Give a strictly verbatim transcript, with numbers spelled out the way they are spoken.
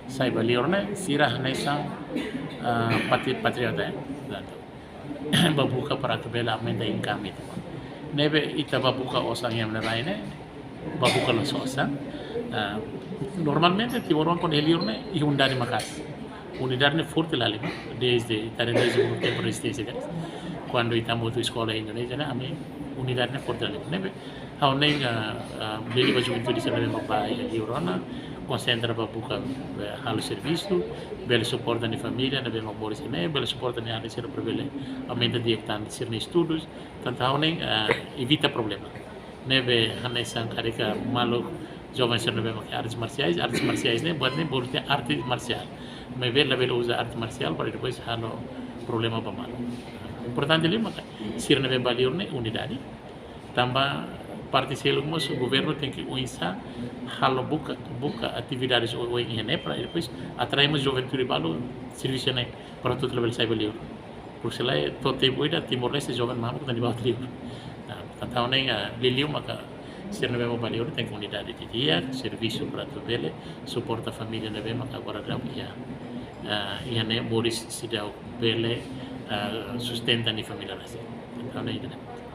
Sai ba liur ne'e, sira hanesan, ah, patri-, patriota, eh, portantu, ba buka para atu bele aumenta income ita. Ne'ebé ita ba buka osan iha ne'ebá ne'e, ba buka loos osan. Ah, normalmente, timoroan kuandu iha liur ne'e, iha unidade maka'as. Unidade ne'e forte la halimar, desde, ita haree desde tempu rezisténsia de'it. Kuandu ita hamutuk eskola iha Indonézia ne'e, ami unidade ne'e forte la halimar. Ne'ebé, ha'u hanoin, ah, ah, bele ba juventude sira ne'ebé mak ba iha liur ona, konsentra ba buka, eh, halo servisu, bele suporta nia família ne'ebé mak moris iha ne'e, bele suporta nia alin sira para bele aumenta di'ak tan sira-nia estudus, portantu ha'u hanoin, ah, evita problema. Ne'ebé hanesan karik maluk joven sira ne'ebé mak artes marsiais, artes marsiais ne'e, buat ne'e bolu dehan arte marsiál. Maibé labele uza arte marsiál para depois halo problema ba maluk. Importante liu maka sira ne'ebé ba liur ne'e unidade. Tanba parte seluk mós governu tenke oinsá halo buka, buka atividades oioin iha ne'e para depois atrai mós juventude balu servisu iha ne'e para atu labele sai ba liur. Porque se lae to'o tempu ida Timor-Leste joven mamuk atu ba liur. Nah, portantu ha'u hanoin, ah, liuliu maka sira ne'ebé mak ba liur tenke unidade didi'ak, servisu para atu bele suporta família ne'ebé mak agora daudaun iha, ah, iha ne'e moris seidauk bele, ah, sustenta nia família rasik. Portantu ha'u hanoin ida-ne'e.